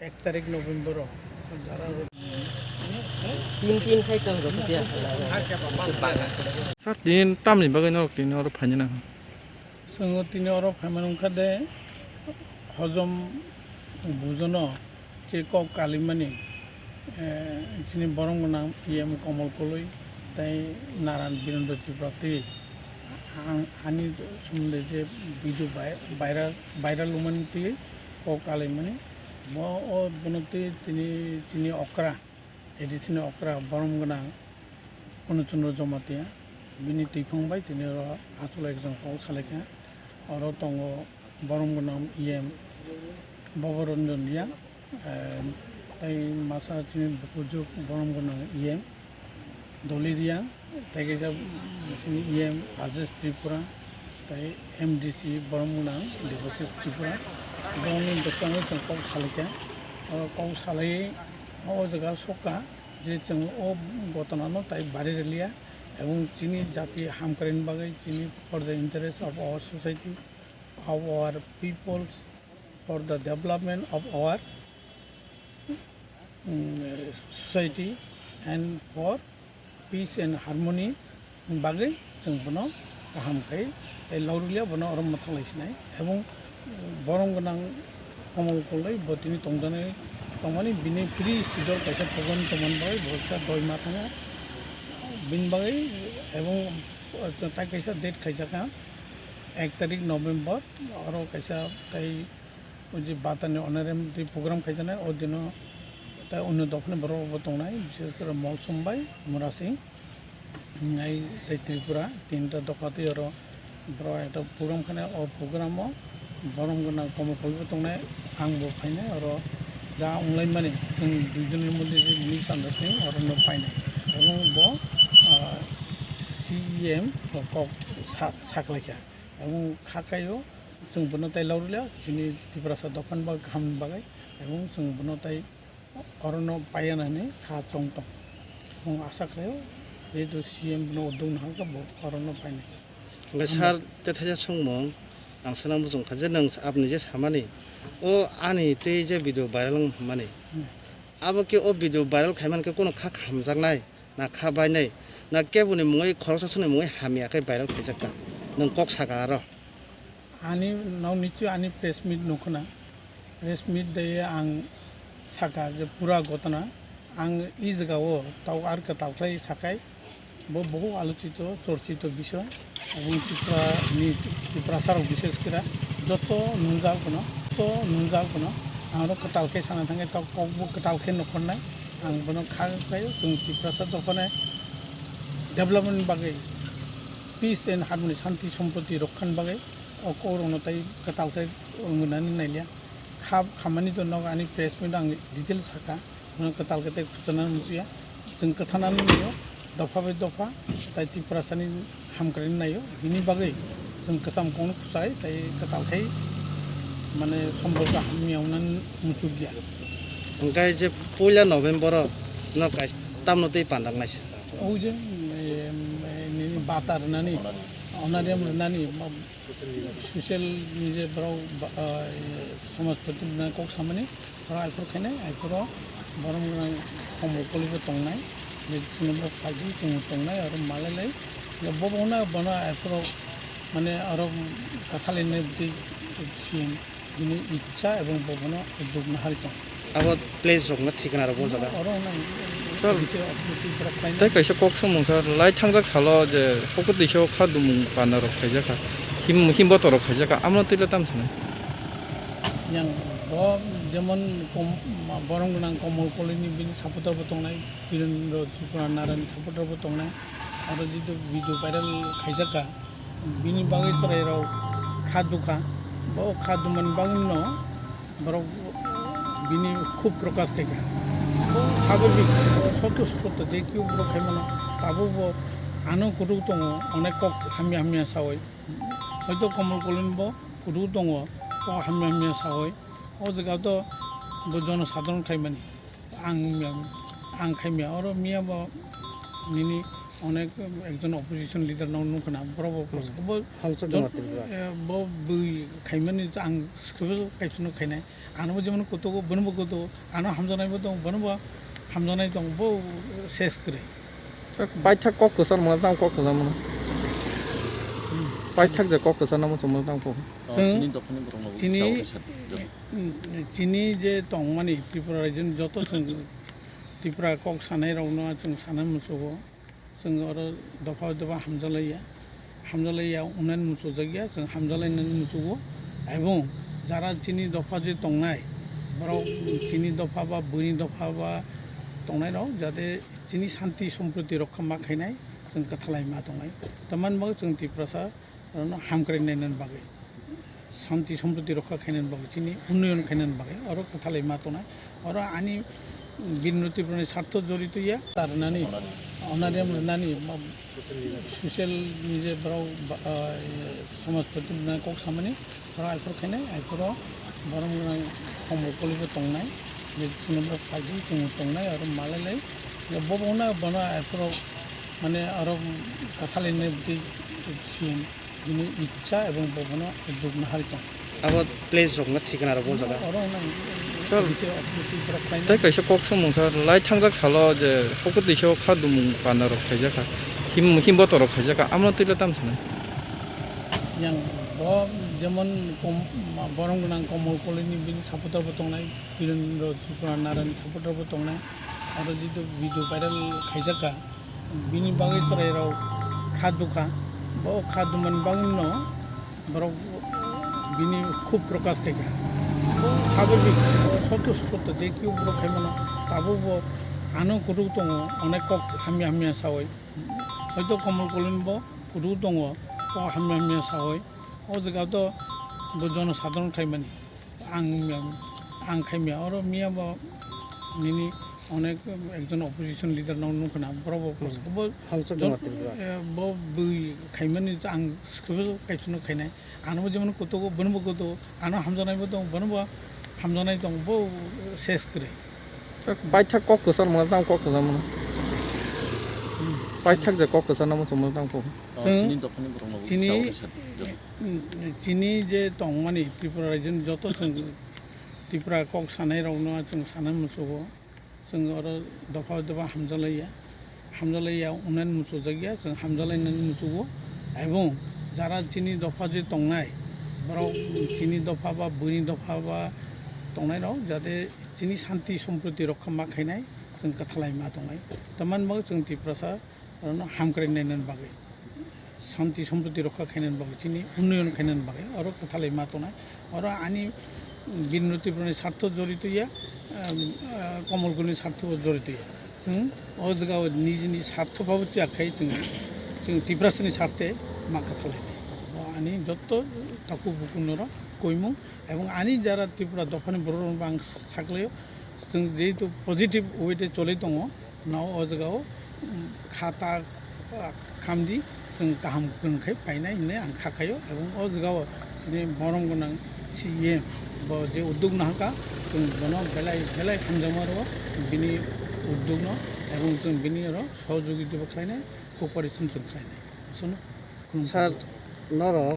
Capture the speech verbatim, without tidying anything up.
Ek tarik November o. Tin tin khai tong rok dia. Sir, tin tamni bagwi norok tini oro phaina nang. Chwng tini oro phaimani wngkha de, hojom bujono je kok kalimani, eh, chini borom gwnang E M Komol Koloi tei Naran Birendra Tripura twi ang, ani somonde je video bai-, viral, viral wngmani twi kok kalimani. Bo, o, bono twi tini chini okra, A D C ni okra borom gwnang Purno Chandra Jamatia, bini twiphang bai tini oro achukla ekjon kok salaikha. Oro tongo borom gwnang E M Bhobo Ranjan Riya, eh, tei masa chini bukujuk borom gwnang E M Doli Riya, tei kaisa, mm, chini E M Rajesh Tripura, tei M D C borom gwnang Debashish Tripura. Borokni bwskango chwng kok salaikha. O kok salaiwi o jaga sokha je chwng o gotona no tai bari rwliya, ebong chini jati hamkraini bagwi, chini for the interest of our society, of our people, for the development of our, mm, society and for peace and harmony ni bagwi chwng bono kaham khai tei lorwkliya bono oro mwthang lai sinai. Ebong borom gwnang Komol Koloi bo tini tongjanai tongmani bini free schedule kaisa program tongmani bagwi bo kisa doi ma thango bini bagwi. Ebong tai kaisa date khaijakha ek tarik November, oro kaisa tei o je batani honorarium tei program khaijaknai, o dino tei onno dophani borok rok bo tongnai, bishes kore Molsom bai Murasing, nai tei Tripura, tinta dopha tei oro borok ekta program khainai. O program o borom gwnang Komol Koloi bo tongnai, ang bo phainai oro. Ja wnglaimani chwng duijoni moddhe je misunderstanding oro no phainai, ebong bo, ah, C E M kok sa-, saklaikha. Ebong kha kaio chwng bono tai lorwkliya, chini Tiprasa dophani bagwi, kaham bagwi, ebong chwng bono tai orono paiya nani kha chong tong. Ebong asa khlaio, jehetu C M bono uddog naharkha, bo orono painai. Hwnkhe sir, tei thaisa swngmung, ang sana muchung kha je nwng aboni je samani, o ani tei je video viral wng mani, hmm, abo khe o video viral khaimani khe kono kha khamjaknai? Na kha bainai, na keboni mungwi khoroksa songni mungwi hamya khe viral khaijak kha. Nwng kok saka aro. Ani nok nichoi ani press meet nukho na. Press meet de ang saka je pura gotona. Ang i jaga o tau ar kwtal khlai sakai. Bo bohuk alochito, chorchito bisoy. Aboni Tripura ni, Tiprasa rok bises kira joto nungjak bono, joto nungjak bono. Ang oro kwtal khe sana thangkhe tok kok bo kwtal khe nokhornai. Ang bono kha khlaio, chwng Tiprasa dophani development bagwi, peace and harmony, shanti somproti rokkhani bagwi o kok rokno tai kwtal khe wngnani nailia. Kha, khamani to nok ani press meet ang detail saka. Bono kwtal khe tei khwchanani muchungya. Chwng kwthanani naio, dopha bai dopha, tai Tiprasani hamkraini naio. Bini bagwi chwng kwcham kokno khwchai, tai kwtal khai, mane, somborka hamya wngnani muchukya. Hwnkhe je puila November o no kaisa tamno tei pandang naisa. O je, em, em, nini bata rwnani, honorarium rwnani, social ni je borok ba, ah, somaj pati rwnani kok samani, borok aiphuru khainai, aiphuru borom gwnang Komol Koloi bo tongnai, chini borok phaidi chwng tongnai, aro malai lai, bo bo no bono aiphuru mane aro kathal hinwi bwtwi siyang. Bini ichha ebong bo bono uddog naharwi tongo. Abo place rok no thikna rok bo jaga. Oro nang Sir, bisi authority borok khlainai. Tei kaisa kok samung sir, lai thangjak salo je kok twiso kha dumung panda rok khaijak kha. Him, him boto rok khaijak kha. Amno twila tam sanai. Yang bo jemon kom-, borom gwnang Komol Koloi ni bini supporter bo tongnai, Birendra Tripura Nara ni supporter bo tongnai. Aro jitu video viral khaijak kha. Bini bagwi chwrairok kha dukha, bo kha dumani bagwino borok bini khub prokash khaikha. Bo sababik, sotto sotto je kiu borok khaimano, tabukbo ano kutuk tongo, onek kok hamya hamya saui. Hoito Komol Koloi bo kutuk tongo, kok hamya hamya saui. O jaga to bo jono sadharon khaimani. Ang, ang khaimya, oro miya bo nini Onek ekjon opposition leader no nukha na, borok bo Hmm. bo Hangsa jon-, Duma Tripura. Eh, bo bui khaimani ang script kaisa no khainai. Ano bo jemon kutugo, bono bo kutugo, ano hamjanai bo tong, bono bo hamjanai tong, bo ses kwrwi. Sir, paithak kok kwchar mano, tamo kok kwchar mano. Hmm. Paithak je kok kwchar namo chwngmano tamo kok. Chwng chini dophani borok no chini, kisa kisa. Hmm, chini je tongmani Tripura rajyoni joto chwng Tripura kok sanai rokno chwng sana muchugo. Chwng oro dopha dopha hamjalaiya, hamjalaiya unani muchukjakya, chwng hamjalainani muchugo. Ebong jara chini dopha je tongnai, borok chini dopha ba buini dopha ba tongnairok jate chini santi somproti rokha ma khainai, chwng kwthalai ma tongnai. Tamani bagwi chwng Tiprasa orono hamkrai nainani bagwi, santi somproti rokha khainani bagwi, chini unnoyon khainani bagwi oro kwthalai ma tongnai. Oro ani Bini Tiprani sartho jorito ya, ta rwnani, honorarium rwnani, ma-, social ni je borok ba-, ah, somajpati rwnani kok samani, borok aiphor khainai, aiphoro borok rwnai komol kolibo tongnai, je chini borok phaidi chwng tongnai, oro malai lai, je bobo hwnna bono aiphoro mane oro kwthalai nai bwtwi siyam. Bini ichha ebong bo bono uddog nahari tong. Abo place rok no thikna rok bo jaga. Oro nang Sir, bisi opportunity borok khlaina. Tei kaisa kok samung sir, lai thangjak salo je hokor twiso kha dumung pana rok khaijak kha. Him, him boto rok khaijak kha. Amno twi le tam sanai. Yang bo jemon kom-, ma-, borong gwnang Komol Kolini bini supporter bo tongnai, Birendra Tripura Narani supporter bo tongnai. Aro jitu video viral khaijak kha. Bini bagwi chwrairok kha dukha, bo kha dumani bagwino borok bini khub prokash khaikha. Bo sababik, bo sotto sotto je kiu borok khaimano, tabukbo ano kutuk tongo, onek kok hamya hamya saui. Hoito Komol Kolin bo kutuk tongo, o hamya hamya saui. O jaga to bo jono sadharon khaimani. Ang, ang khaimya, oro miya bo nini onek ekjon opposition leader no nukha na, borok bo Hmm. bo Hangsa jon-, Duma Tripura. Eh, bo bui khaimani ang script kaisa no khainai. Ano bo jemon kutugo, bono bo kutugo, ano hamjanai bo tong, bono bo hamjanai tong, bo ses kwrwi. Sir, paithak kok kwchar mano, tamo kok kwchar mano. Hmm. Paithak je kok kwchar namo chwngmano tamo kok. Chwng chini dophani borok no chini kisa kisa. Mm, chini je tongmani Tripura rajyoni joto chwng Tripura kok sanai rokno chwng sana muchugo, chwng oro dopha dopha hamjalaiya, hamjalaiya unani muchukjakya, chwng hamjalainani muchugo, ebong jara chini dopha je tongnai, borok chini dopha ba buini dopha ba tongnai rok jate chini santi somproti rokha ma khainai, chwng kwthalai ma tongnai, tamani bagwi chwng Tiprasa orono hamkrai nainani bagwi, santi somproti rokha khainani bagwi, chini unnoyon khainani bagwi oro kwthalai ma tongnai. Oro ani Bini Tiprani sartho jorito ya, um, uh, Komol Kolini sartho jorito ya. Chwng o jaga o nijini sartho babu tyak khai chwng, chwng Tiprasani sarthe ma kwthalai nai. O ani jotto takhuk bukhuk norok koimung ebong ani jara Tripura dophani borok rokno ang saklaio. Chwng jehetu positive way de cholai tongo, no o jaga o, um, kha ta, ah, khamdi, chwng kaham kwrwng khai painai hinwi ang kha khaio, ebong o jaga o chini borom gwnang C E M bo je uddog nahakha, chwng bono belai belai hamjakma rwo bini uddog no, ebong chwng bini oro sohojogita bo khlainai, cooperation chwng khlainai. Sono khulumkha. Sir, norok